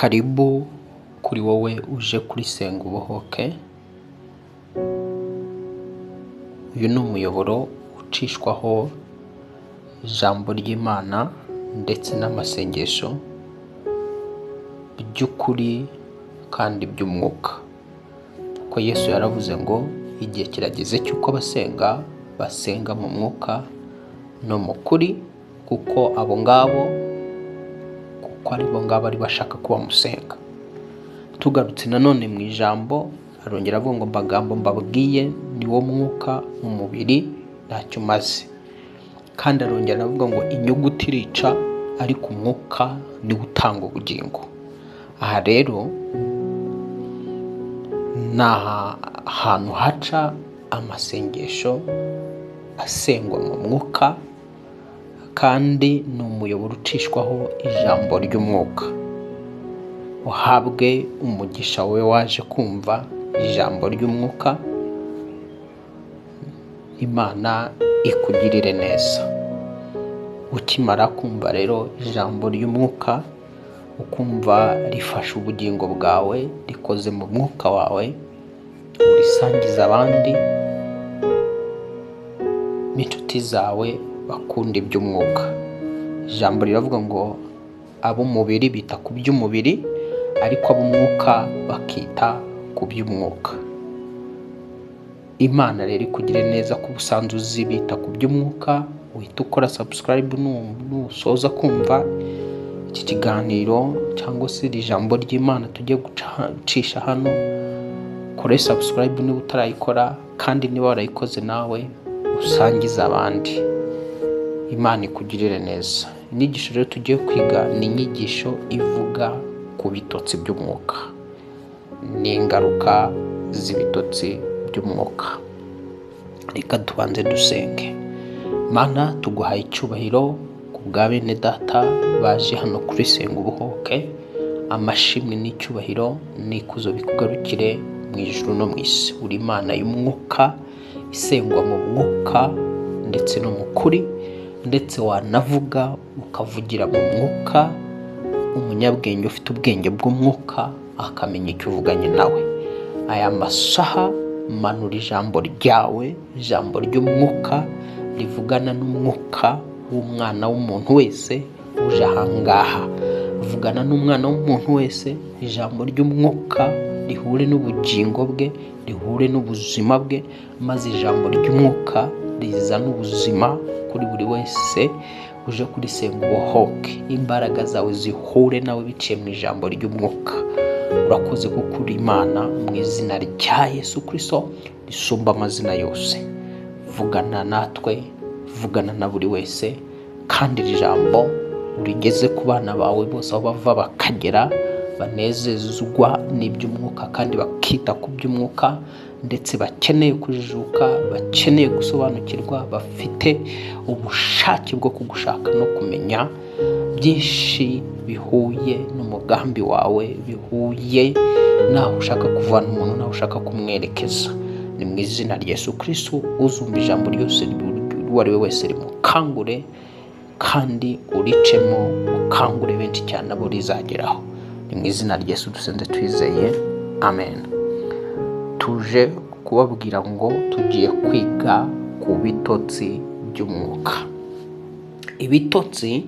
Karibu kuri wowe uje kuri Senga Ubohoke. Uyu ni umuyoboro ucishwaho ijambo ry'Imana ndetse n'amasengesho by'ukuri kandi by'umwuka, kuko Yesu yaravuze ngo igihe kirageze cy'uko abasenga basenga mu mwuka no mu kuri, kuko abo ngabo kuko ari bo ngabo ari bashaka ko bamusenga. Tugarutse nanone mu ijambo, arongera avuga ngo amagambo mbabwiye ni wo mwuka, umubiri ntacyo umaze. Kandi arongera aravuga ngo inyuguti irica ariko umwuka niwo utanga ubugingo. Aha rero ni ahantu haca amasengesho asengwa mu mwuka, kandi ni umuyoboro ucishwaho ijambo ry'umwuka. Uhabwe umugisha wowe waje kumva ijambo ry'umwuka, Imana ikugirire neza. Ukimara kumva rero ijambo ry'umwuka, ukumva rifasha ubugingo bwawe, rikoze mu mwuka wawe, urisangiza abandi n'inshuti zawe bakunda iby'umwuka. Ijambo riravuga ngo ab'umubiri bita ku by'umubiri, ariko ab'umwuka bakita ku by'umwuka. Imana rero ikugire neza ko ubusanzwe uzi bita ku by'umwuka, uhita ukora subscribe nusoza kumva iki kiganiro cyangwa se iri jambo ry'Imana tugiye gucisha hano. Kore subscribe niba utarayikora, kandi niba warayikoze nawe usangize abandi. Imana ikugirire neza. Inyigisho rero tugiye kwiga ni inyigisho ivuga ku bitotsi by'umwuka n'ingaruka z'ibitotsi by'umwuka. Reka tubanze dusenge. Mana, tuguhaye icyubahiro ku bwa bene data baje hano kuri Senga Ubohoke. Amashimwe n'icyubahiro n'ikuzo bikugarukire mu ijuru no mu isi. Uri Imana y'umwuka, isengwa mu mwuka ndetse no mu kuri, ndetse wanavuga ukavugira mu mwuka. Umunyabwenge ufite ubwenge bw'umwuka akamenya icyo uvuganye nawe. Aya masaha manura ijambo ryawe, ijambo ry'umwuka rivugana n'umwuka w'umwana w'umuntu wese uje ahangaha. Vugana n'umwana w'umuntu wese, ijambo ry'umwuka rihure n'ubugingo bwe, rihure n'ubuzima bwe, maze ijambo ry'umwuka rizane ubuzima kuri buri wese uje kuri Senga Ubohoke. Imbaraga zawe zihure nawe biciye mu ijambo ry'umwuka. Urakoze kuko uri Imana, mu izina rya Yesu Kristo risumba amazina yose. Vugana natwe, vugana na buri wese, kandi iri jambo urigeze ku bana bawe bose aho bava bakagera, banezezwa n'iby'umwuka kandi bakita ku by'umwuka, ndetse bakeneye kujijuka, bakeneye gusobanukirwa, bafite ubushake bwo kugushaka no kumenya byinshi bihuye n'umugambi wawe, bihuye n'aho ushaka kuvana umuntu, n'aho ushaka kumwerekeza. Ni mu izina rya Yesu Kristo, uzumva ijambo ryose uwo ari we wese rimukangure, kandi uricemo ukangure benshi cyane abo rizageraho. Ni mu izina rya Yesu dusenze twizeye, amen. Tuje kubabwira ngo tugiye kwiga ku bitotsi by'umwuka. Ibitotsi,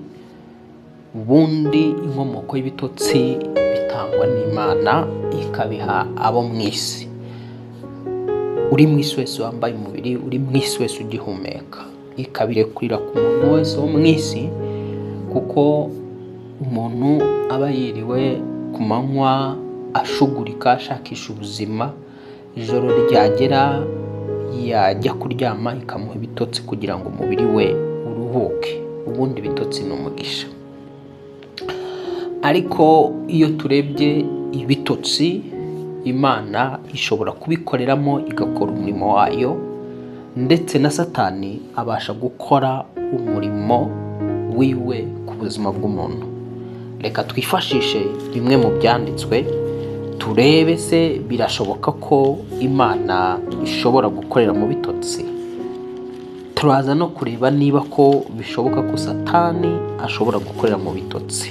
ubundi inkomoko y'ibitotsi bitangwa n'Imana ikabiha abo mu isi. Uri mu isi wese wambaye umubiri, uri mu isi wese ugihumeka, ikabirekurira ku muntu wese wo mu isi, kuko umuntu aba yiriwe ku manywa ashugurika ashakisha ubuzima, ijoro ryagera yajya kuryama ikamuha ibitotsi kugira ngo umubiri we uruhuke. Ubundi ibitotsi ni umugisha. Ariko iyo turebye ibitotsi, Imana ishobora kubikoreramo igakora umurimo wayo, ndetse na Satani abasha gukora umurimo wiwe ku buzima bw'umuntu. Reka twifashishe bimwe mu byanditswe turebe se birashoboka ko Imana ishobora gukorera mu bitotsi. Turaza no kureba niba ko bishoboka ko Satani ashobora gukorera mu bitotsi.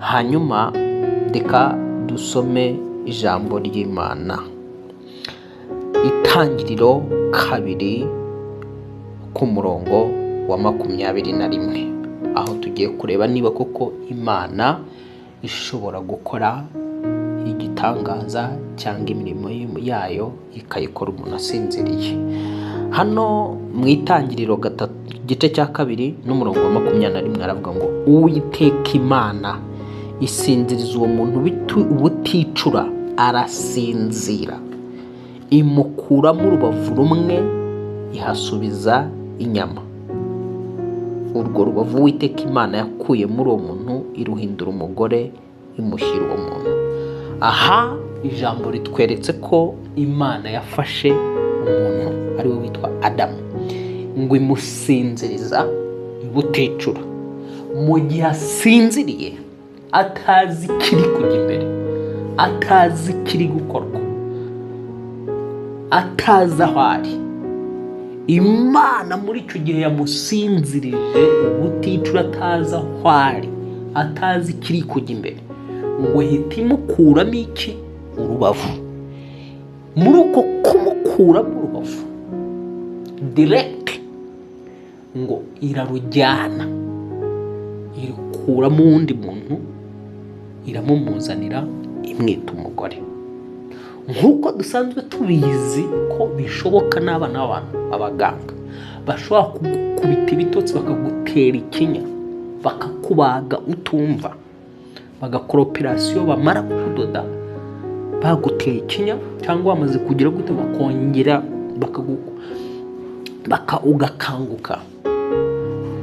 Hanyuma Reka dusome ijambo ry'Imana. Itangiriro 2 ku murongo wa 21, aho tugiye kureba niba koko Imana ishobora gukora igitangaza cyangwa imirimo yayo ikayikora umuntu asinziriye. Hano mu Itangiriro 3 igice cya 2 n'umurongo wa 21 aravuga ngo Uwiteka Imana isinziriza uwo muntu ubuticura, arasinzira, imukuramo urubavu rumwe ihasubiza inyama. Urwo rubavu Uwiteka Imana yakuye muri uwo muntu iruhindura umugore, imushyira uwo muntu. Aha ijambo ritweretse ko Imana yafashe umuntu ari we witwa Adamu ngo imusinziriza ibuticura. Mu gihe asinziriye atazi ikiri kujya imbere, atazi ikiri gukorwa, atazi aho ari, Imana muri icyo gihe yamusinzirije ubuticura, atazi aho ari, atazi ikiri kujya imbere, ngo ihite imukuramo iki? Urubavu. Muri uko kumukuramo urubavu direct ngo irarujyana, irukuramo uwundi muntu, iramumuzanira, imwita umugore. Nk'uko dusanzwe tubizi ko bishoboka n'abana b'abantu, abaganga bashobora kugukubita ibitotsi, bakagutera ikinya, bakakubaga utumva, bagakora operasiyo, bamara kukudoda baguteye ikinya cyangwa bamaze kugira gute, bakongera ugakanguka.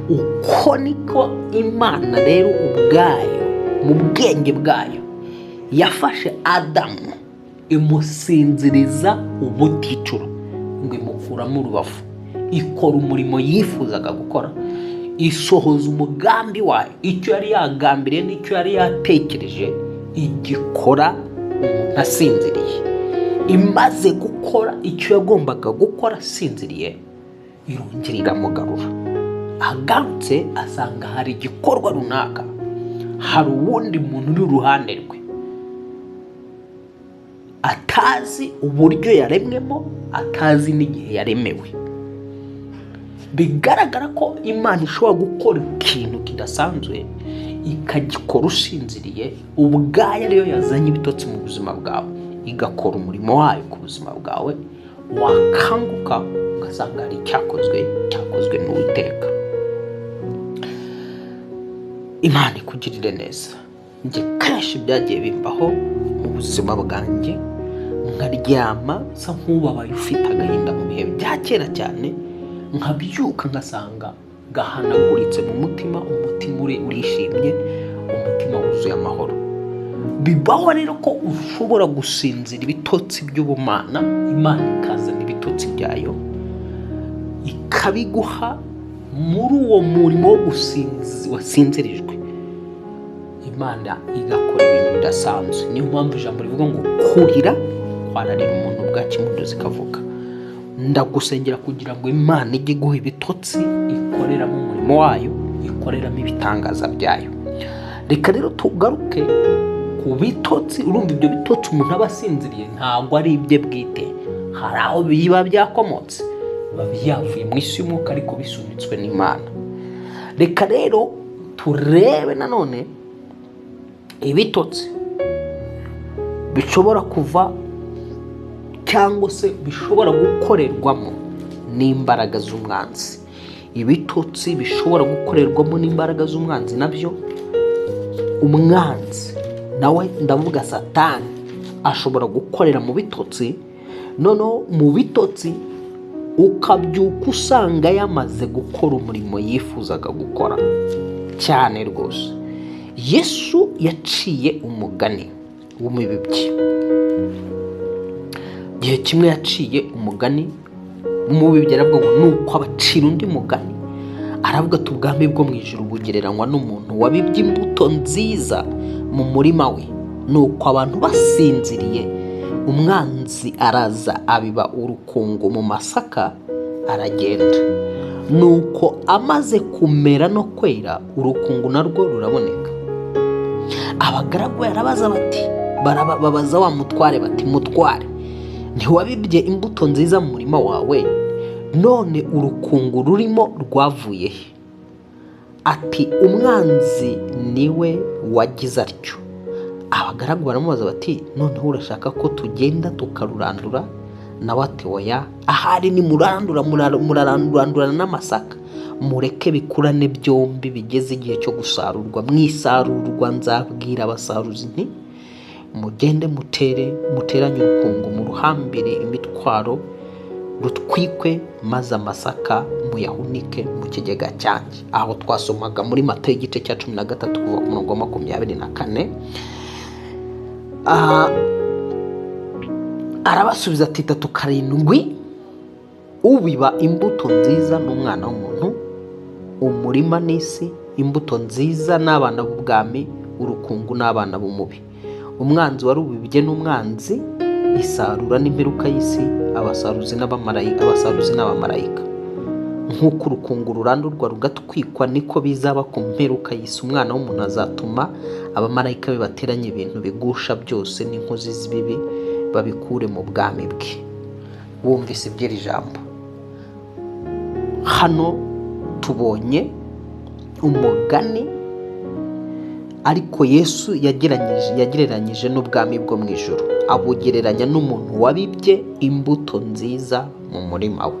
Uko niko Imana rero ubwayo mu bwenge bwayo yafashe Adamu imusinziriza ubuticura, ngo imukuramo urubavu, ikora umurimo yifuzaga gukora, isohoza umugambi wayo, icyo yari yagambiriye n'icyo yari yatekereje, igikora umuntu asinziriye. Imaze gukora icyo yagombaga gukora asinziriye, irongera iramugarura. Agarutse asanga hari igikorwa runaka, hari uwundi muntu uri iruhande rwe atazi uburyo yaremwemo, atazi n'igihe yaremewe. Bigaragara ko Imana ishobora gukora ikintu kidasanzwe ikagikora usinziriye, ubwayo ariyo yazanye ibitotsi mu buzima bwawe, igakora umurimo wayo ku buzima bwawe, wakanguka ugasanga hari icyakozwe, cyakozwe n'Uwiteka. Imana ikugirire neza. Njye kenshi byagiye bimbaho mu buzima bwanjye, nkaryama nsa nk'ubabaye ufite agahinda mu bihe bya kera cyane, nkabyuka ngasanga gahanaguritse mu mutima, umutima urishimye, umutima wuzuye amahoro. Bibaho rero ko ushobora gusinzira ibitotsi by'ubumana, Imana ikazana ibitotsi byayo ikabiguha muri uwo murimo wo wasinzirijwe, Imana igakora ibintu bidasanzwe. Niyo mpamvu ijambo rivuga ngo kurira kwararira umuntu bwacyo impundu zikavuga. Ndagusengera kugira ngo Imana ijye iguha ibitotsi ikoreramo umurimo wayo, ikoreramo ibitangaza byayo. Reka rero tugaruke ku bitotsi. Urumva ibyo bitotsi umuntu aba asinziriye ntabwo ari ibye bwite, hari aho biba byakomotse, biba byavuye mu isi y'umwuka ariko bisunitswe n'Imana. Reka rero turebe nanone ibitotsi bishobora kuva cyangwa se bishobora gukorerwamo n'imbaraga z'umwanzi. Ibitotsi bishobora gukorerwamo n'imbaraga z'umwanzi nabyo, umwanzi nawe ndavuga Satani ashobora gukorera mu bitotsi. Noneho mu bitotsi ukabyuka usanga yamaze gukora umurimo yifuzaga gukora cyane rwose. Yesu yaciye umugani w'umubibyi. Igihe kimwe yaciye umugani w'umubibyi, aravuga ngo nuko abacira undi mugani, aravuga ati ubwami bwo mu ijuru bugereranywa n'umuntu wabibye imbuto nziza mu murima we. Nuko abantu basinziriye, umwanzi araza abiba urukungu mu masaka aragenda. Nuko amaze kumera no kwera, urukungu narwo ruraboneka. Abagaragu barabaza bati, babaza wa mutware bati: "Mutware, ntiwabibye imbuto nziza mu murima wawe? None urukungu rurimo rwavuye he?" Ati: "Umwanzi niwe wagize atyo." Abagaragu baramubaza bati: "Noneho urashaka ko tugenda tukarurandura?" Nawe ati: "Oya, ahari nimurandura murarandurana n'amasaka. Mureke bikurane byombi bigeze igihe cyo gusarurwa. Mu isarurwa nzabwira abasaruzi nti: 'Mugende mutere, muteranye urukungu, muruhambire imitwaro, rutwikwe, maze amasaka muyahunike mu kigega cyanjye.'" Aho twasomaga muri Matayo igice cya 13 kuva ku murongo wa 24. Arabasubiza ati: 37: "Ubiba imbuto nziza ni Umwana w'umuntu, umurima n'isi, imbuto nziza n'abana b'ubwami, urukungu n'abana b'umubi. Umwanzi warubibye n'umwanzi, isarura n'imperuka y'isi, abasaruzi n'abamarayika, abasaruzi n'abamarayika. Nk'uko urukungu rurandurwa rugatwikwa, niko bizaba ku mperuka y'isi. Umwana w'umuntu azatuma abamarayika be bateranye ibintu bigusha byose n'inkozi z'ibibi, babikure mu bwami bwe." Wumvise iby'iri jambo? Hano tubonye umugani, ariko Yesu yagereranyije n'ubwami bwo mu ijuru, abugereranya n'umuntu wabibye imbuto nziza mu murima we,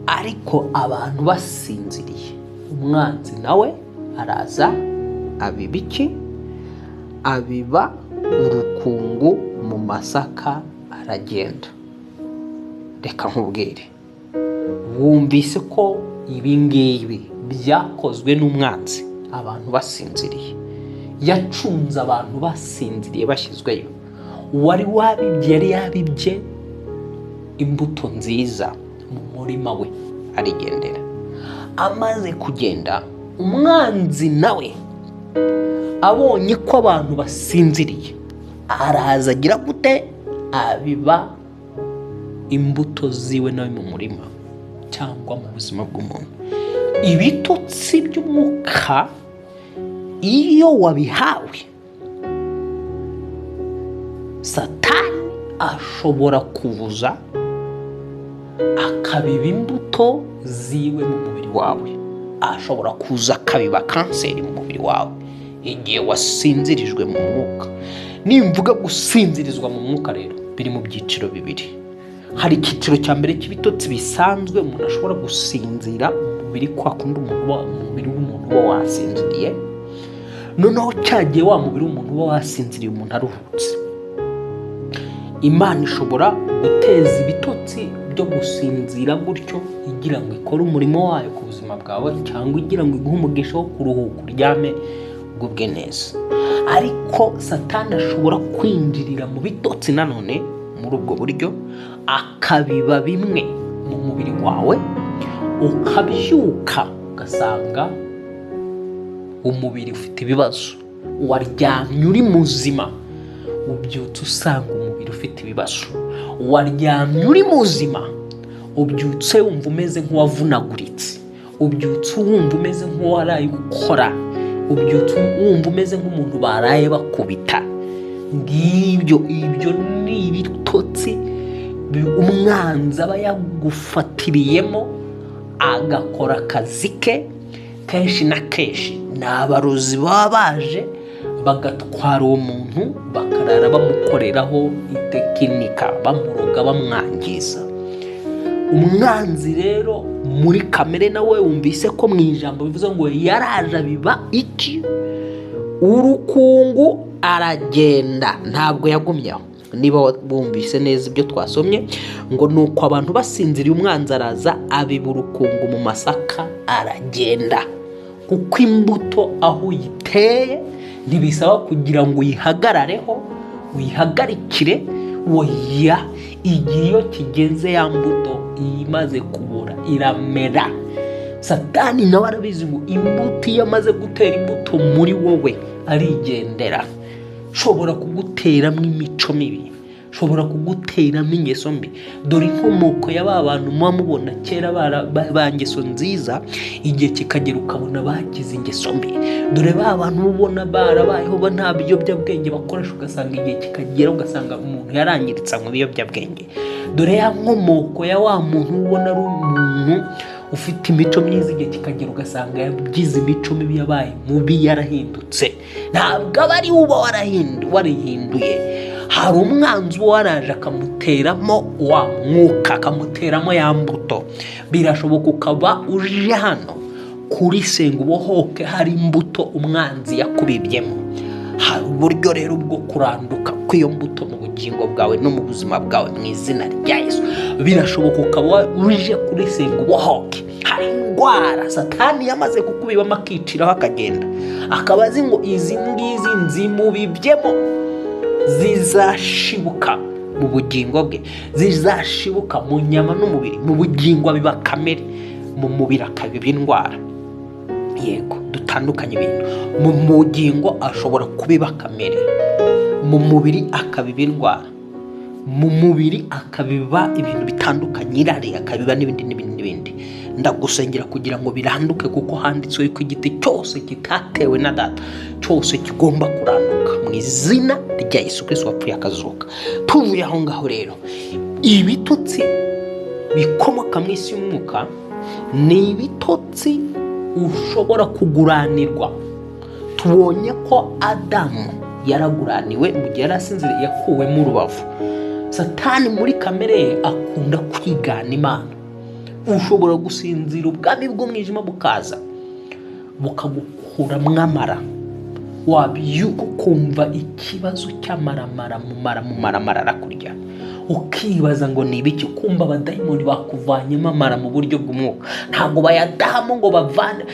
ariko abantu basinziriye, umwanzi nawe araza abiba iki? Abiba urukungu mu masaka, aragenda. Reka nkubwire, wumvise ko ibi ngibi byakozwe n'umwanzi abantu basinziriye. Yacunze abantu basinziriye, bashyizweyo. Uwari wabibye yari yabibye imbuto nziza mu murima we, arigendera. Amaze kugenda, umwanzi nawe abonye ko abantu basinziriye, araza agira gute? Abiba imbuto ziwe nawe mu murima cyangwa mu buzima bw'umuntu. Ibitotsi by'umwuka iyo wabihawe, Satani ashobora kubuza akabiba imbuto ziwe mu mubiri wawe. Ashobora kuza akabiba kanseri mu mubiri wawe igihe wasinzirijwe mu mwuka. Nimvuga gusinzirizwa mu mwuka rero, biri mu byiciro bibiri. Hari icyiciro cya mbere cy'ibitotsi bisanzwe, umuntu ashobora gusinzira umubiri kwa kundi umubiri w'umuntu uba wasinziriye. Noneho cyagiye wa mubiri w'umuntu uba wasinziriye, umuntu aruhutse, Imana ishobora guteza ibitotsi byo gusinzira gutyo, igira ngo ikore umurimo wayo ku buzima bwawe, cyangwa igira ngo iguhe umugisha wo kuruhuka, uryame ugubwe neza. Ariko Satani ashobora kwinjirira mu bitotsi nanone muri ubwo buryo, akabiba bimwe mu mubiri wawe, ukabyuka ugasanga umubiri ufite ibibazo. Waryamye uri muzima, ubyutse usanga umubiri ufite ibibazo. Waryamye uri muzima, ubyutse wumva umeze nk'uwavunaguritse, ubyutse wumva umeze nk'uwaraye ukora, ubyutse wumva umeze nk'umuntu baraye bakubita. Ngibyo, ibyo ni ibitotsi umwanzi aba yagufatiriyemo, agakora akazi ke. Kenshi na kenshi ni abarozi baba baje bagatwara uwo muntu, bakarara bamukoreraho itekinika, bamuroga, bamwangiza. Umwanzi rero muri kamere nawe wumvise ko mu ijambo bivuze ngo yaraje abiba iki? Urukungu, aragenda, ntabwo yagumyeho. Niba wumvise neza ibyo twasomye, ngo ni uko abantu basinziriye, umwanzi araza abiba urukungu mu masaka, aragenda. Kuko imbuto aho uyiteye ntibisaba kugira ngo uyihagarareho, uyihagarikire, oya. Igihe iyo kigeze, ya mbuto imaze kubora iramera. Satani nawe arabizi ngo imbuto iyo amaze gutera imbuto muri wowe, arigendera. Nshobora kuguteramo imico mibi. Ashobora kuguteramo ingeso mbi. Dore inkomoko ya ba bantu muba mubona kera ba ngeso nziza, igihe kikagera ukabona bagize ingeso mbi. Dore ba bantu ubona barabayeho nta biyobyabwenge bakoresha, ugasanga igihe kikagera ugasanga umuntu yarangiritse mu biyobyabwenge. Dore ya nkomoko ya wa muntu ubona ari umuntu ufite imico myiza, igihe kikagera ugasanga yagize imico mibi, yabaye mubi, yarahindutse. Ntabwo aba ari uba warihinduye, hari umwanzi uba waraje akamuteramo wa mwuka, akamuteramo ya mbuto. Birashoboka ukaba uje hano kuri Senga Ubohoke hari imbuto umwanzi yakubibyemo. Hari uburyo rero bwo kuranduka kw'iyo mbuto mu bugingo bwawe no mu buzima bwawe mu izina rya Yesu. Birashoboka ukaba uje kuri Senga Ubohoke hari indwara Satani yamaze kukubibamo, akiciraho akagenda, akaba azi ngo izi ngizi nzimubibyemo zizashibuka mu bugingo bwe, zizashibuka mu nyama n'umubiri. Mu bugingo biba kamere, mu mubiri akabiba indwara. Yego, dutandukanye ibintu. Mu bugingo ashobora kubiba kamere, mu mubiri akabiba indwara, mu mubiri akabiba ibintu bitandukanye, irari akabiba n'ibindi n'ibindi n'ibindi. Ndagusengera kugira ngo biranduke, kuko handitswe ko igiti cyose kitatewe na Data cyose kigomba kuranduka mu izina rya Yesu Kristo wapfuye akazuka. Tuvuye aho ngaho rero, ibitotsi bikomoka mu isi y'umwuka ni ibitotsi ushobora kuguranirwa. Tubonye ko Adamu yaraguraniwe mu gihe yari asinziriye, yakuwemo urubavu. Satani muri kamere ye akunda kwigana Imana. Ushobora gusinzira ubwami bw'umwijima bukaza bukagukuramo amara, wabyuka ukumva ikibazo cy'amaramara mu mara mu maramara arakurya, ukibaza ngo ni ibiki, kumva abadayimoni bakuvanyemo amara mu buryo bw'umwuka. Ntabwo bayadahamo ngo bavane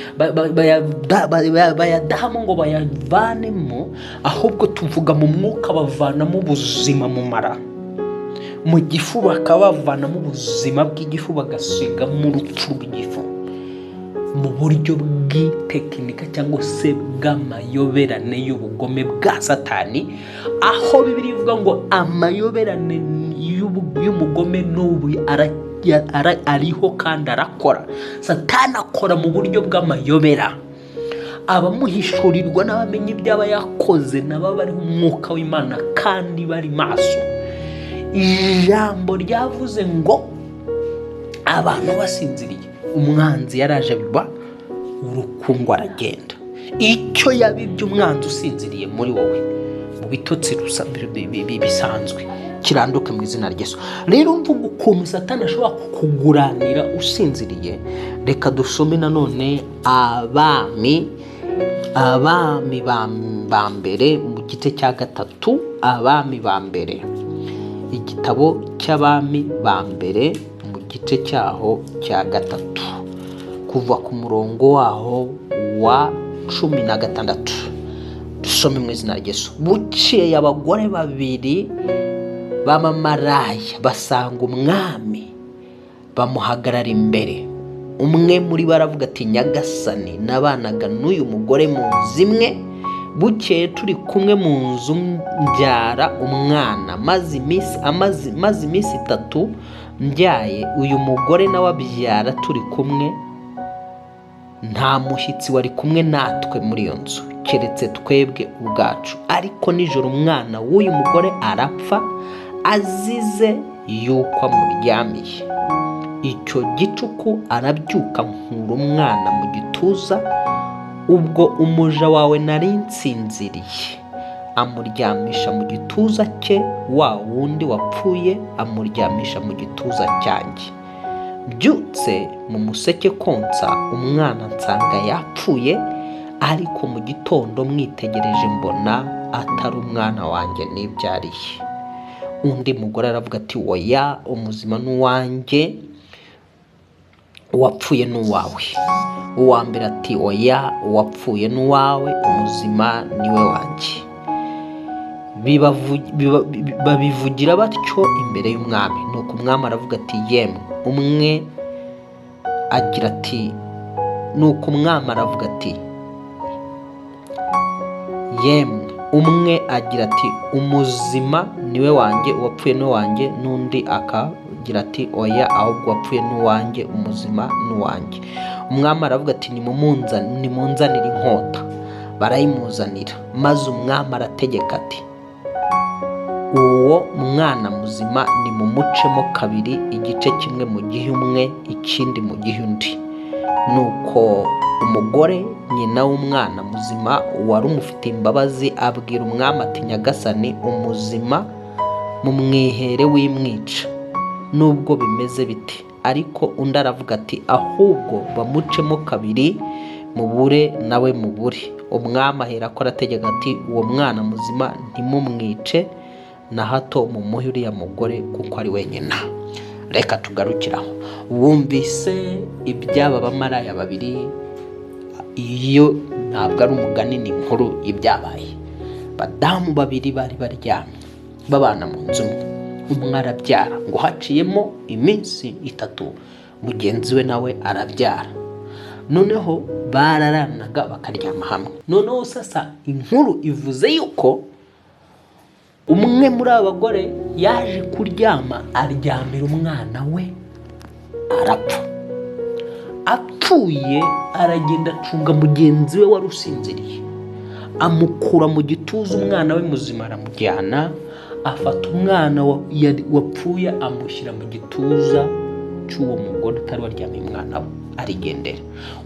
bayadahamo ngo bayavanemo, ahubwo tuvuga mu mwuka bavanamo ubuzima mu mara, mu gifu bakaba bavanamo ubuzima bw'igifu, bagasigamo urupfu rw'igifu mu buryo bw'itekinika cyangwa se bw'amayoberane y'ubugome bwa Satani, aho Bibiliya ivuga ngo amayoberane y'umugome n'ubu ariho kandi arakora. Satani akora mu buryo bw'amayobera, abamuhishurirwa n'abamenye ibyo aba yakoze nabo bariho umwuka w'Imana kandi bari maso. Ijambo ryavuze ngo abantu basinziriye, umwanzi yaraje biba urukungu aragenda. Icyo yabibye umwanzi usinziriye muri wowe mu bitotsi bisanzwe kiranduke mu izina rya Yesu. Rero mvuga ukuntu Satani ashobora kukuguranira usinziriye. Reka dusome nanone abami ba mbere mu gice cya 3, Abami ba mbere, igitabo cy'Abami ba mbere mu gice cyaho cya 3, kuva ku murongo waho wa 16. Dusome mu izina rya Yesu. Bukeye abagore babiri b'abamaraya basanga umwami, bamuhagarara imbere. Umwe muri bo aravuga ati Nyagasani, nabanaga n'uyu mugore mu nzu imwe, bukeye turi kumwe mu nzu mbyara umwana, maze iminsi 3 mbyaye, uyu mugore nawe abyara turi kumwe, nta mushyitsi wari kumwe natwe muri iyo nzu keretse twebwe ubwacu. Ariko nijoro umwana w'uyu mugore arapfa azize yuko amuryamiye. Icyo gicuku arabyuka nkura umwana mu gituza, ubwo umuja wawe nari nsinziriye, amuryamisha mu gituza cye, wa wundi wapfuye amuryamisha mu gituza cyanjye. Mbyutse mu museke konsa umwana nsanga yapfuye, ariko mu gitondo mwitegereje mbona atari umwana wanjye nibyariye. Undi mugore aravuga ati oya, umuzima n'uwanjye, uwapfuye n'uwawe. Uwa mbere ati oya, uwapfuye n'uwawe, umuzima niwe wanjye. Babivugira batyo imbere y'umwami. Nuko umwami aravuga ati yemwe. Umwe agira ati, nuko umwami aravuga ati yemwe, Umwe agira ati: "Umuzima niwe wanjye, uwapfuye ni uwanjye." N'undi akagira ati: "Oya, ahubwo uwapfuye ni uwanjye, umuzima ni uwanjye." Umwami aravuga ati: "Nimunzanire inkota." Barayimuzanira. Maze umwami arategeka ati: "Uwo mwana muzima nimumucemo kabiri, igice kimwe mu gihe umwe, ikindi mu gihe undi." Nuko umugore, nyina w'umwana muzima, wari umufitiye imbabazi, abwira umwami ati: "Nyagasani, umuzima mumwihere, wimwica nubwo bimeze bite." Ariko undi aravuga ati: "Ahubwo bamucemo kabiri, mubure nawe mubure." Umwami ahera ko arategeka ati: "Uwo mwana muzima ntimumwice na hato, mumuhe uriya mugore kuko ari wenyine." Reka tugarukiraho. Wumvise iby'aba bamaraya babiri. Iyo ntabwo ari umugani, ni inkuru y'ibyabaye. Badamu babiri bari baryamye, babana mu nzu imwe. Umwe arabyara, ngo haciyemo iminsi 3 mugenzi we nawe arabyara. Noneho bararanaga, bakaryama hamwe. Noneho sasa inkuru ivuze yuko umwe muri aba bagore yaje kuryama, aryamira umwana we, arapfa. Apfuye, aragenda acunga mugenzi we wari usinziriye, amukura mu gituza umwana we muzima, aramujyana, afata umwana wapfuye amushyira mu gituza cy'uwo mugore utari waryamiye umwana we, arigendera.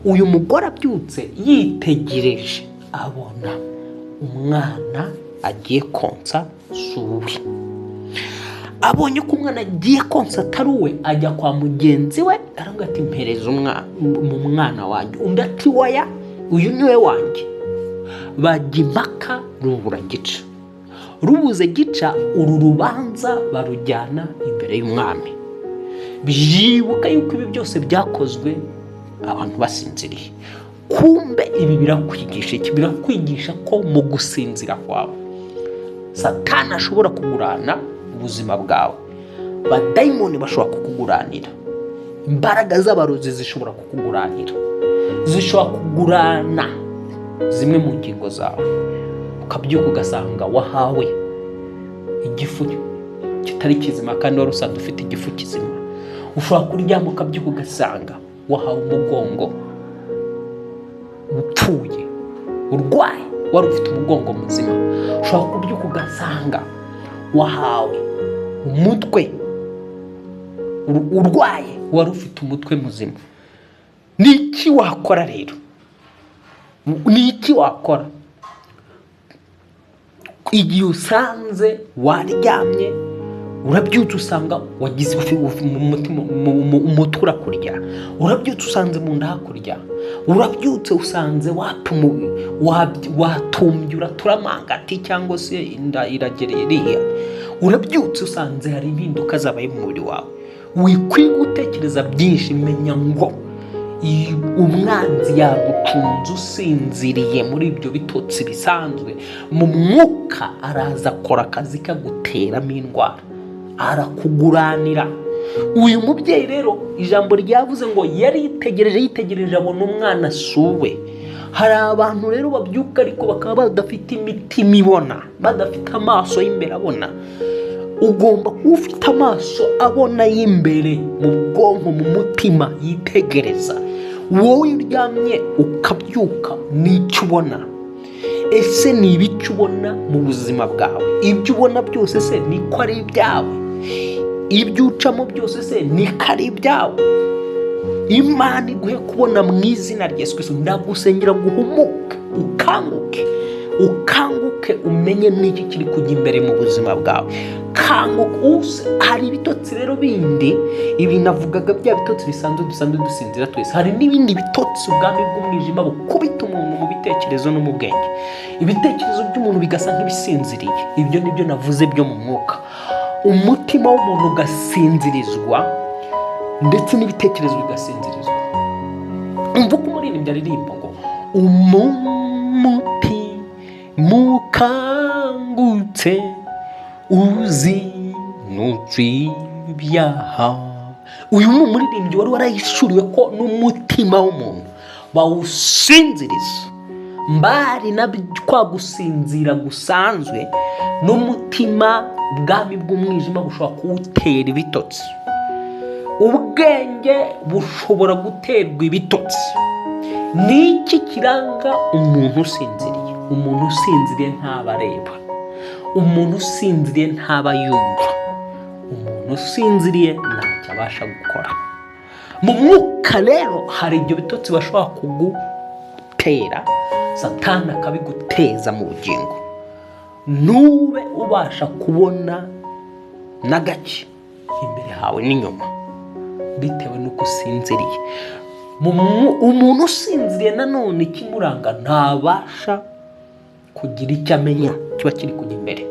Uyu mugore abyutse yitegereje, abona umwana agiye konsa si uwe. Abonye ko umwana agiye konsa atari uwe, ajya kwa mugenzi we, aravuga ati: "Mpereza mu mwana wanjye." Undi ati: "Waya, uyu ni we wanjye." Bajya impaka, rubura gica. Rubuze gica, uru rubanza barujyana imbere y'umwami. Byibuka yuko ibi byose byakozwe abantu basinziriye. Kumbe ibi birakwigisha iki? Birakwigisha ko mu gusinzira kwawe Satani ashobora kugurana ubuzima bwawe, badayimoni bashobora kukuguranira, imbaraga z'abarozi zishobora kukuguranira, zishobora kugurana zimwe mu ngingo zawe, ukabyuka ugasanga wahawe igifu kitari kizima kandi wari usanzwe ufite igifu kizima. Ushobora kuryama ukabyuka ugasanga wahawe umugongo upfuye, urwaye, wari ufite umugongo muzima. Ushobora kubyuka ugasanga wahawe umutwe urwaye, wari ufite umutwe muzima. Ni iki wakora rero? Ni iki wakora igihe usanze waryamye, urabyutse usanga wagize umutima, umutwe urakurya, urabyutse usanze mu nda hakurya, urabyutse usanze watumbye, uraturamangati, cyangwa se inda iragereye iriya, urabyutse usanze hari impinduka zabaye mu mubiri wawe? Wikwiye gutekereza byinshi. Menya ngo umwanzi yagucunze usinziriye muri ibyo bitotsi bisanzwe. Mu mwuka araza akora akazi kaguteramo indwara, arakuguranira. Uyu mubyeyi rero, ijambo ryavuze ngo yaritegereje, yitegereje abona umwana si uwe. Hari abantu rero babyuka ariko bakaba badafite imitima ibona, badafite amaso y'imbere abona. Ugomba kuba ufite amaso abona y'imbere mu bwonko, mu mutima yitegereza. Wowe iyo uryamye ukabyuka, n'icyo ubona ese ni ibiki ubona mu buzima bwawe? Ibyo ubona byose se niko ari ibyawe? Ibyo ucamo byose se niko ari ibyawe? Imana iguhe kubona mu izina rya Yesu Kristo. Ndagusengera ngo uhumuke, ukanguke, ukanguke, umenye n'iki kiri kujya imbere mu buzima bwawe. Kanguka. Hari ibitotsi rero bindi. Ibi navugaga bya bitotsi bisanzwe dusanzwe dusinzira twese. Hari n'ibindi bitotsi ubwami bw'umwijima bukubita umuntu mu bitekerezo no mu bwenge, ibitekerezo by'umuntu bigasa nk'ibisinziriye. Ibyo nibyo navuze byo mu mwuka. Umutima w'umuntu ugasinzirizwa, ndetse n'ibitekerezo bigasinzirizwa. Umva uko umuririmbyi aririmba ngo: "Umutima ukangutse uzinutse ibyaha." Uyu ni umuririmbyi wari warahishuriwe ko n'umutima w'umuntu bawusinziriza. Mbari na kwa gusinzira gusanzwe, n'umutima ubwami bw'umwijima bushobora kuwutera ibitotsi, ubwenge bushobora guterwa ibitotsi. Ni iki kiranga umuntu usinziriye? Umuntu usinziriye ntaba areba, umuntu usinziriye ntaba yumva, umuntu usinziriye ntacyo abasha gukora. Mu mwuka rero hari ibyo bitotsi bashobora kugutera, Satani akabiguteza mu bugingo, ntube ubasha kubona na gake imbere hawe n'inyuma, bitewe n'uko usinziriye. Umuntu usinziriye nanone ikimuranga, ntabasha kugira icyo amenya kiba kiri kujya imbere.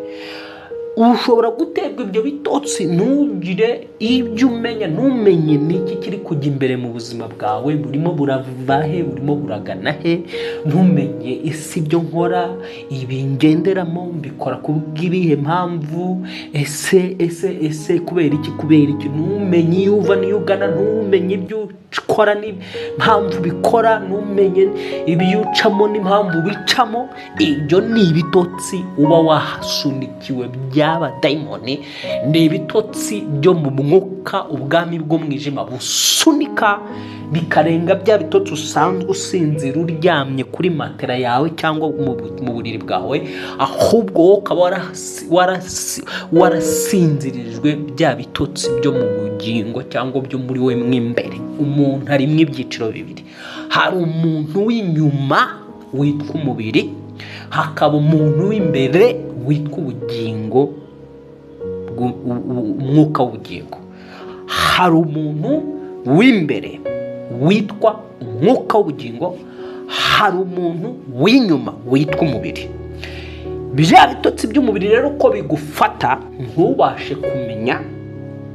Ushobora guterwa ibyo bitotsi ntugire ibyo umenya, ntumenye n'iki kiri kujya imbere mu buzima bwawe, burimo burava he, burimo buragana he, ntumenye ese ibyo nkora, ibi ngenderamo, mbikora ku bw'ibihe mpamvu, ese kubera iki, kubera iki? Ntumenye iyo uva n'iyo ugana, ntumenye ibyo ukora n'impamvu ubikora, ntumenye ibyo ucamo n'impamvu ubicamo. Ibyo ni ibitotsi uba wahasunikiwe by'abadayimoni, ni ibitotsi byo mu mwuka, ubwami bw'umwijima busunika bikarenga bya bitotsi usanzwe usinzira uryamye kuri matera yawe cyangwa mu buriri bwawe, ahubwo wowe ukaba warasinzirijwe bya bitotsi byo mu bugingo cyangwa byo muri we mo imbere. Umuntu harimo ibyiciro bibiri: hari umuntu w'inyuma witwa umubiri, hakaba umuntu w'imbere witwa ubugingo, umwuka w'ubugingo. Hari umuntu w'imbere witwa umwuka w'ubugingo, hari umuntu w'inyuma witwa umubiri. Bya bitotsi by'umubiri rero ko bigufata, ntubashe kumenya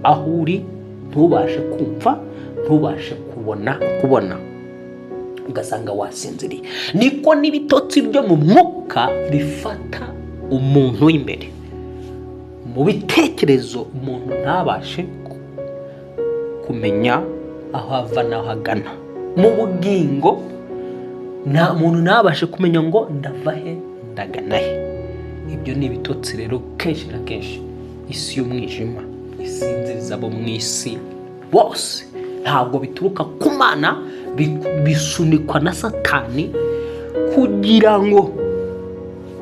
aho uri, ntubashe kumva, ntubashe kubona, ugasanga wasinziriye. Niko n'ibitotsi byo mu mwuka bifata umuntu w'imbere mu bitekerezo, umuntu ntabashe kumenya aho ava n'aho agana mu bugingo, nta muntu ntabashe kumenya ngo ndava he, ndagana he. Ibyo ni ibitotsi rero kenshi na kenshi isi y'umwijima isinziriza abo mu isi bose. Ntabwo bituruka ku Mana, bisunikwa na Satani kugira ngo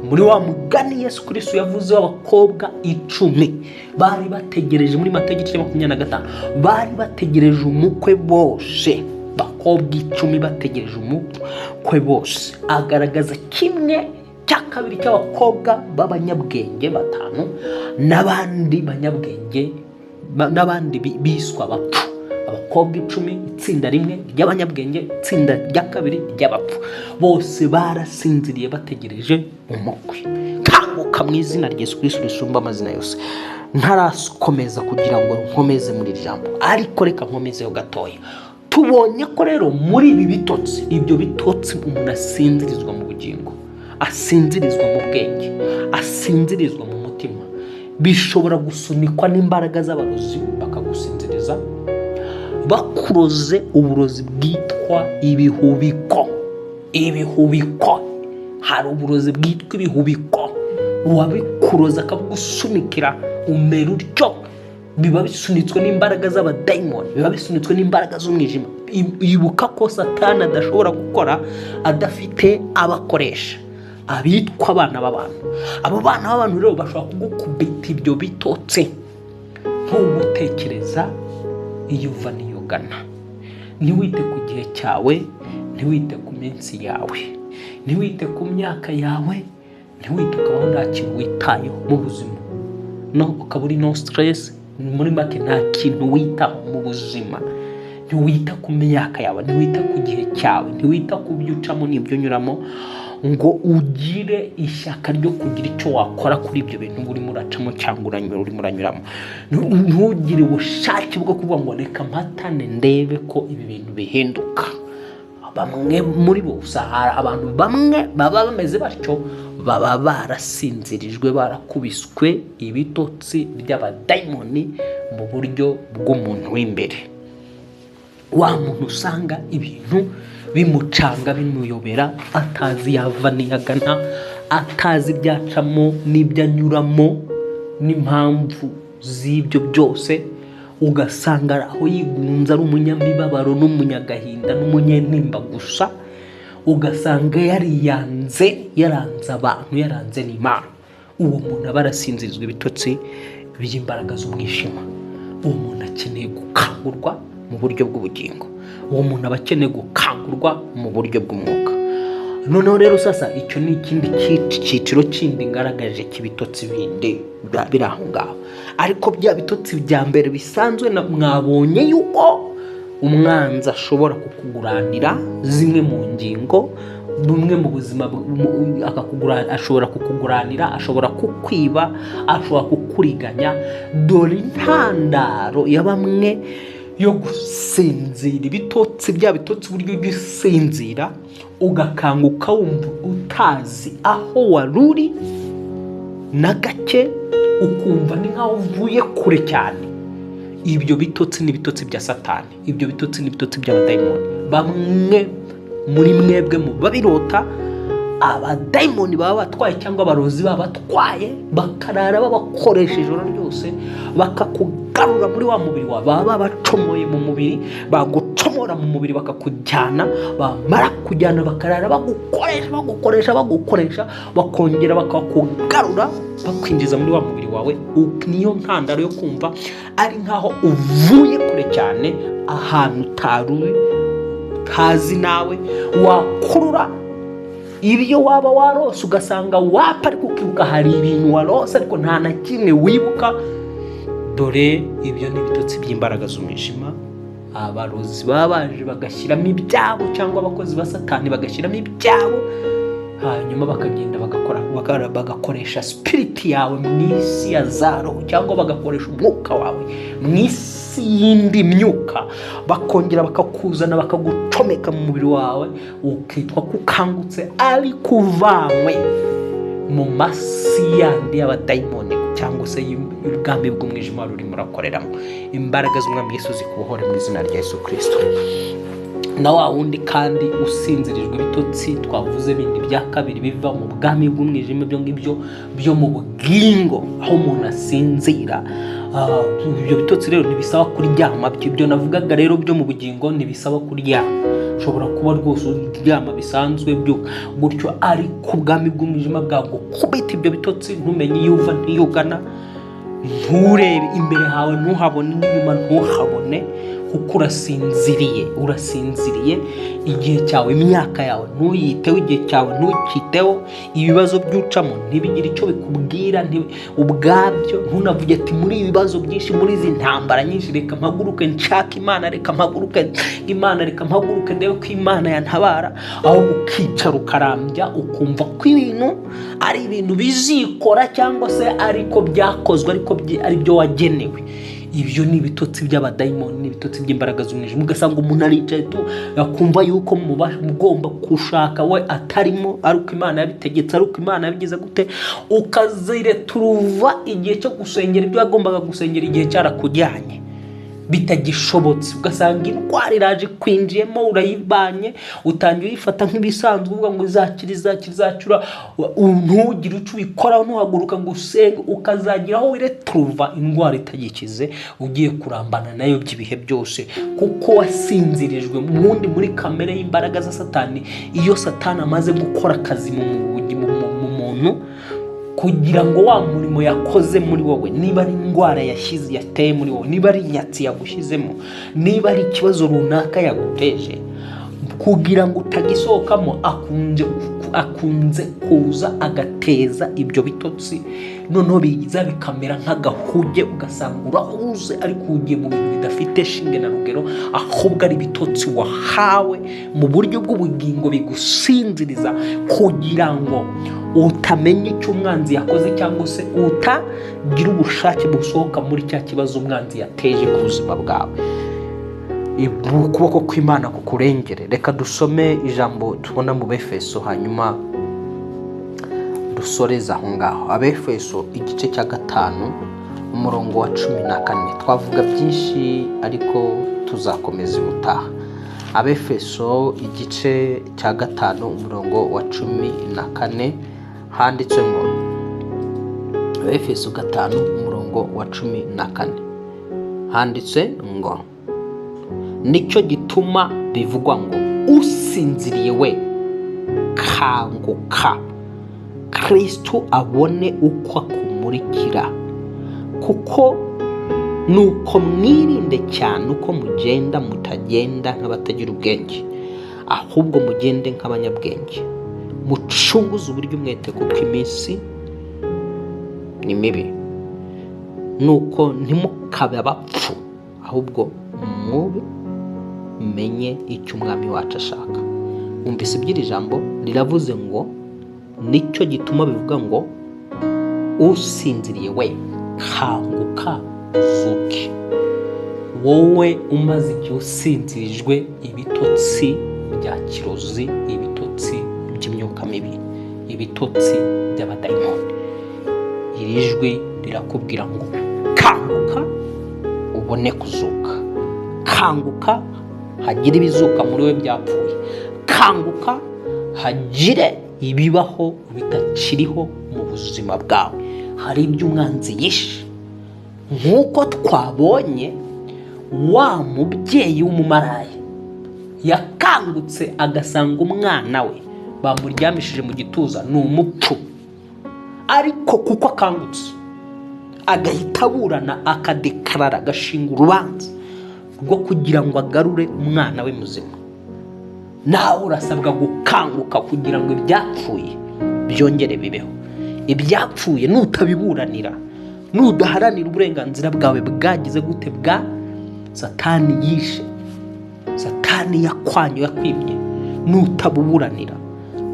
muri wa mugani Yesu Kristo yavuze w'abakobwa 10 bari bategereje, muri Matayo igice cya 25, bari bategereje umukwe bose, bakobwa 10 bategereje umukwe bose, agaragaza kimwe cya kabiri cy'abakobwa b'abanyabwenge batanu n'abandi banyabwenge n'abandi biswa abapfu. Abakobwa 10, itsinda rimwe ry'abanyabwenge, itsinda rya kabiri ry'abapfu, bose barasinziriye bategereje umukwe. Kanguka mu izina rya Yesu Kristo risumba amazina yose. Ntarakomeza kugira ngo nkomeze muri iri jambo, ariko reka nkomezeho gatoya. Tubonye ko rero muri ibi bitotsi, ibyo bitotsi umuntu asinzirizwa mu bugingo, asinzirizwa mu bwenge, asinzirizwa mu mutima, bishobora gusunikwa n'imbaraga z'abarozi, bakagusinziriza bakuroze uburozi bwitwa ibihubiko. Ibihubiko, hari uburozi bwitwa ibihubiko, uwabikuroza akabugusunikira umera utyo. Biba bisunitswe n'imbaraga z'abadayimoni, biba bisunitswe n'imbaraga z'umwijima. Ibuka ko Satani adashobora gukora adafite abakoresha abitwa abana b'abantu. Abo bana b'abantu rero bashobora kugukubita ibyo bitotsi, ntugutekereza iyo uva n'iyo ugana, ntiwite ku gihe cyawe, ntiwite ku minsi yawe, ntiwite ku myaka yawe, ntiwite, ukabaho nta kintu witayeho mu buzima, no ukaba uri no stress. Muri make nta kintu witaho mu buzima, ntiwita ku myaka yawe, ntiwita ku gihe cyawe, ntiwita ku byo ucamo n'ibyo unyuramo, ngo ugire ishyaka ryo kugira icyo wakora kuri ibyo bintu urimo uracamo cyangwa urimo uranyuramo. Ntugire ubushake bwo kuvuga ngo reka mpatane ndebe ko ibi bintu bihinduka. Bamwe muri bo hari abantu bamwe baba bameze batyo, baba barasinzirijwe, barakubiswe ibitotsi by'abadayimoni mu buryo bw'umuntu w'imbere, wa muntu usanga ibintu bimucanga, bimuyobera, atazi yava n'iyagana, atazi ibyacamo n'ibyo anyuramo n'impamvu z'ibyo byose. Ugasanga aho yigunze ari umunyamibabaro n'umunyagahinda n'umunyentimba gusa, ugasanga yariyanze, yaranze abantu, yaranze n'Imana. Uwo muntu aba arasinzirizwa ibitotsi by'imbaraga z'umwijima. Uwo muntu akeneye gukangurwa mu buryo bw'ubugingo, uwo muntu aba akeneye gukangurwa mu buryo bw'umwuka. Noneho rero sasa icyo ni ikindi cyiciro kindi ngaragaje cy'ibitotsi bindi biri aho ngaho. Ariko bya bitotsi bya mbere bisanzwe mwabonye yuko umwanzi ashobora kukuguranira zimwe mu ngingo, bumwe mu buzima, ashobora kukuguranira, ashobora kukwiba, ashobora kukuriganya. Dore intandaro ya bamwe yo gusinzira ibitotsi, bya bitotsi uburyo ujya usinzira ugakanguka wumva utazi aho wari uri na gake, ukumva ni nkaho uvuye kure cyane. Ibyo bitotsi ni ibitotsi bya Satani, ibyo bitotsi ni ibitotsi by'abadayimoni. Bamwe muri mwebwe mu babirota, abadayimoni baba batwaye cyangwa abarozi baba batwaye, bakarara babakoresha ijoro ryose, bakakugarura muri wa mubiri wawe. Baba babacomoye mu mubiri, bagucomora mu mubiri bakakujyana, bamara kujyana bakarara bagukoresha, bagukoresha, bagukoresha, bakongera bakakugarura bakwinjiza muri wa mubiri wawe. Niyo ntandaro yo kumva ari nkaho uvuye kure cyane, ahantu utari uri, utazi nawe. Wakurura ibyo waba warose ugasanga wapa, ariko ukibuka hari ibintu warose ariko nta na kimwe wibuka. Dore ibyo ni ibitotsi by'imbaraga z'umwijima. Abarozi baba baje bagashyiramo ibyabo, cyangwa abakozi ba Satani bagashyiramo ibyabo, hanyuma bakagenda bagakoresha spirit yawe mu isi ya za roho, cyangwa bagakoresha umwuka wawe mu isi y'indi myuka, bakongera bakakuzana bakagucomeka mu mubiri wawe, ukitwa ko ukangutse ariko uvanywe mu masi yandi y'abadayimoni cyangwa se y'ubwami bw'umwijima wari urimo urakoreramo. Imbaraga z'Umwami Yesu zikubohore mu izina rya Yesu Kirisito. Na wa wundi kandi usinzirijwe ibitotsi twavuze bindi bya kabiri biva mu bwami bw'umwijima, ibyo ngibyo byo mu bugingo aho umuntu asinzira. Ibyo bitotsi rero ntibisaba kuryama. Ibyo navugaga rero byo mu bugingo ntibisaba kuryama, ushobora kuba rwose uryama bisanzwe gutyo, ariko ubwami bw'umwijima bwagukubita ibyo bitotsi, ntumenye iyo uva ntiyugana, nturebe imbere hawe ntuhabone, n'inyuma ntuhabone, kuko urasinziriye. Urasinziriye igihe cyawe, imyaka yawe ntuyiteho, igihe cyawe ntukiteho, ibibazo byucamo ntibigire icyo bikubwira ubwabyo. Ntunavuge ati muri ibi bibazo byinshi, muri izi ntambara nyinshi, reka mpaguruke nshake Imana, reka mpaguruke Imana, reka mpaguruke ndebe ko Imana yantabara. Aho ukicara ukarambya, ukumva ko ibintu ari ibintu bizikora, cyangwa se ariko byakozwe, ariko ari byo wagenewe. Ibyo ni ibitotsi by'abadayimoni, ni ibitotsi by'imbaraga z'umwijima. Ugasanga umuntu aricaye tu akumva yuko mugomba gushaka we atarimo, ariko Imana yabitegetse, ariko Imana yabigize gute. Ukazireturuva igihe cyo gusengera ibyo wagombaga gusengera, igihe cyarakujyanye bitagishobotse. Ugasanga indwara iraje kwinjiyemo, urayibanye, utangiye uyifata nk'ibisanzwe, uvuga ngo izakira, izakira, izakira, ntugire icyo ubikoraho, ntuhaguruka ngo usenge, ukazagira aho wireturuva indwara itagikize, ugiye kurambana nayo by'ibihe byose, kuko wasinzirijwe. Ubundi muri kamere y'imbaraga za Satani, iyo Satani amaze gukora akazi mu muntu, kugira ngo wa murimo yakoze muri wowe, niba ari indwara yashyize yateye muri wowe, niba ari inyatsi yagushyizemo, niba ari ikibazo runaka yaguteje, kugira ngo utagisohokamo, akunze kuza agateza ibyo bitotsi, noneho biza bikamera nk'agahuge, ugasanga urahuze ariko ugiye mu bintu bidafite shinge na rugero, ahubwo ari ibitotsi wahawe mu buryo bw'ubugingo bigusinziriza, kugira ngo utamenya icyo umwanzi yakoze, cyangwa se utagira ubushake busohoka muri cya kibazo umwanzi yateje ku buzima bwawe. Ukuboko kw'Imana kukurengere. Reka dusome ijambo tubona mu Befeso, hanyuma dusoreze aho ngaho. Abefeso igice cya 5 umurongo wa 14. Twavuga byinshi ariko tuzakomeza ubutaha. Abefeso igice cya 5 umurongo wa 14 handitse ngo, Abefeso 5 umurongo wa 14 handitse ngo: "Nicyo gituma bivugwa ngo: 'Usinziriye we, kanguka, Kristo abone uko akumurikira.' Kuko nuko mwirinde cyane uko mugenda, mutagenda nk'abatagira ubwenge, ahubwo mugende nk'abanyabwenge, mucunguze uburyo umwete, kuko iminsi ni mibi. Nuko ntimukabe abapfu, ahubwo mube menye icyo Umwami wacu ashaka." Wumvise iby'iri jambo riravuze ngo: "Nicyo gituma bivuga ngo: 'Usinziriye we, kanguka uzuke.'" Wowe umaze igihe usinzirijwe ibitotsi bya kirozi, ibitotsi by'imyuka mibi, ibitotsi by'abadayimoni, iri jwi rirakubwira ngo: "Kanguka ubone kuzuka, kanguka hagire ibizuka muri we byapfuye, kanguka hagire ibibaho bitakiriho mu buzima bwawe." Hari ibyo umwanzi yishe, nk'uko twabonye wa mubyeyi w'umumaraya yakangutse agasanga umwana we bamuryamishije mu gituza ni umupfu, ariko kuko akangutse agahita aburana, akadekarara, agashinga urubanza rwo kugira ngo agarure umwana we muzima. Nawe urasabwa gukanguka kugira ngo ibyapfuye byongere bibeho. Ibyapfuye nutabiburanira, nudaharanira uburenganzira bwawe bwagize gute, bwa Satani yishe, Satani yakwanyu, yakwimye, nutabuburanira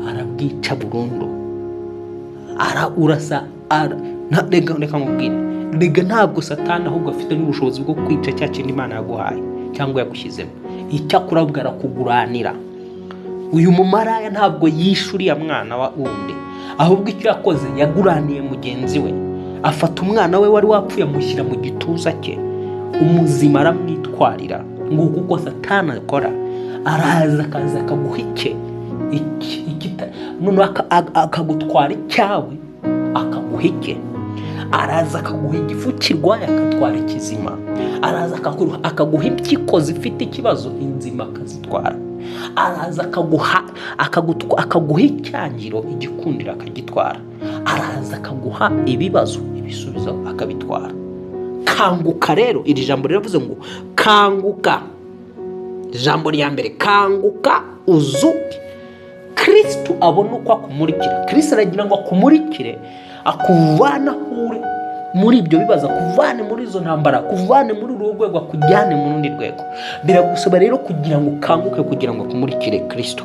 arabwica burundu. Ara urasa ara, reka nkubwire, rega ntabwo Satani ahubwo afite n'ubushobozi bwo kwica cya kintu Imana yaguhaye cyangwa yagushyizemo. Icyakora ahubwo arakuguranira. Uyu mumaraya ntabwo yishe uriya mwana wa wundi, ahubwo icyo yakoze, yaguraniye mugenzi we, afata umwana we wari wapfuye amushyira mu gituza cye, umuzima aramwitwarira. Nguko uko Satani akora: araza, akaza akaguha icye, noneho akagutwara icyawe, akaguha icye. Araza akaguha igifu kirwaye, akatwara ikizima. Araza akaguha impyiko zifite ikibazo, inzima akazitwara. Araza akaguha icyangiro, igikundiro akagitwara. Araza akaguha ibibazo, ibisubizo akabitwara. Kanguka rero. Iri jambo riravuze ngo: "Kanguka." Ijambo rya mbere: kanguka uzuke, Kirisitu abone uko akumurikira. Kirisitu aragira ngo akumurikire, akuvane aho uri muri ibyo bibazo, akuvane muri izo ntambara, akuvane muri uru rwego, akujyane mu rundi rwego. Biragusaba rero kugira ngo ukanguke, kugira ngo akumurikire Kirisitu.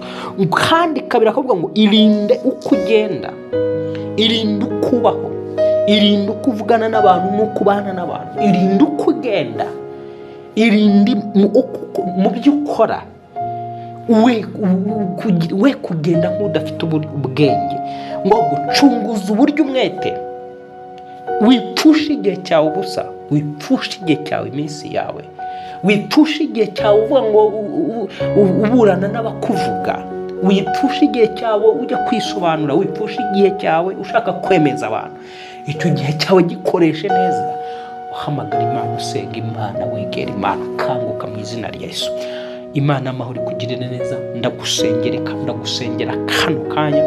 Kandi kabiri akavuga ngo: "Irinde uko ugenda, irinde uko ubaho, irinde uko uvugana n'abantu n'uko ubana n'abantu, irinde uko ugenda, irinde mu byo ukora, we kugenda nk'udafite ubwenge, ngo gucunguza uburyo umwete, wipfushe igihe cyawe ubusa, wipfushe igihe cyawe, iminsi yawe, wipfushe igihe cyawe uvuga ngo uburana n'abakuvuga, wipfushe igihe cyawe ujya kwisobanura, wipfushe igihe cyawe ushaka kwemeza abantu. Icyo gihe cyawe gikoreshe neza, uhamagara Imana, usenga Imana, wegera Imana." Kanguka mu izina rya Yesu. Imana amahoro ikugirire neza. Ndagusengera kano kanya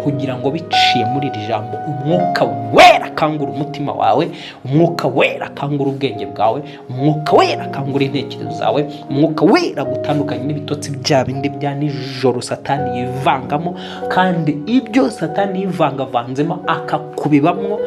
kugira ngo biciye muri iri jambo, Umwuka Wera akangura umutima wawe, Umwuka Wera akangura ubwenge bwawe, Umwuka Wera akangura intekerezo zawe, Umwuka Wera gutandukanye n'ibitotsi bya bindi bya nijoro Satani yivangamo. Kandi ibyo Satani yivangavanzemo akakubibamwo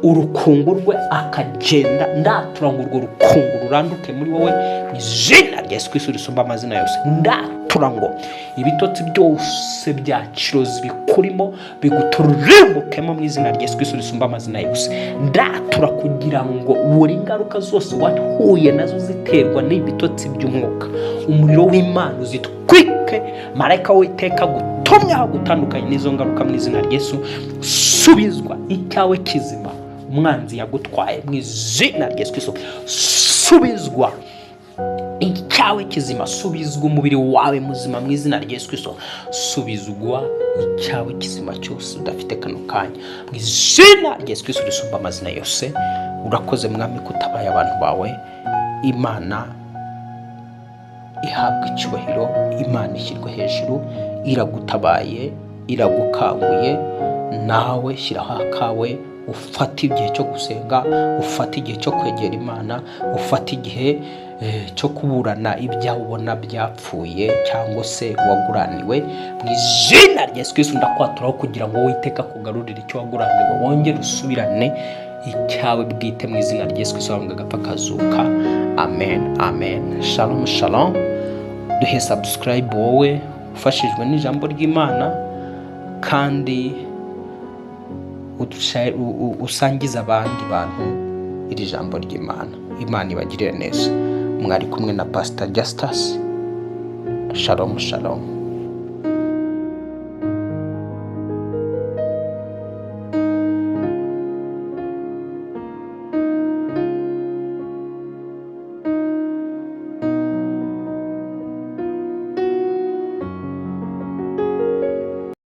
urukungu rwe akagenda, ndatura ngo urwo rukungu ruranduke muri wowe mu izina rya Yesu Kristo risumba amazina yose. Ndatura ngo ibitotsi byose bya kirozi bikurimo biguturembukemo mu izina rya Yesu Kristo risumba amazina yose. Ndatura kugira ngo buri ngaruka zose wahuye nazo ziterwa n'ibitotsi by'umwuka, umuriro w'Imana uzitwike. Marayika w'Iteka gutumye aho gutandukanye n'izo ngaruka mu izina rya Yesu. Subizwa icyawe kizima umwanzi yagutwaye mu izina rya Yesu Kristo. Subizwa Icyawe kizima, subizwa umubiri wawe muzima mu izina rya Yesu Kristo. Subizwa icyawe kizima cyose udafite kano kanya mu izina rya Yesu Kristo risumba amazina yose. Urakoze Mwami ko utabaye abantu bawe. Imana ihabwa icyubahiro, Imana ishyirwa hejuru. Iragutabaye, iragukanguye. Nawe shyiraho akawe, ufate igihe cyo gusenga, ufate igihe cyo kwegera Imana, ufate igihe cyo kuburana ibyawe ubona byapfuye cyangwa se waguraniwe. Mu izina rya Yesu Kristo ndakwaturaho kugira ngo Uwiteka akugarurire icyo waguraniwe, wongere usubirane icyawe bwite mu izina rya Yesu Kristo wabambwe agapfa akazuka. Amen, amen. Shalom, shalom. Duhe subscribe wowe ufashijwe n'ijambo ry'Imana, kandi usangize abandi bantu iri jambo ry'Imana. Imana ibagirire neza. Mwari kumwe na Pastor Justus. Shalom, shalom.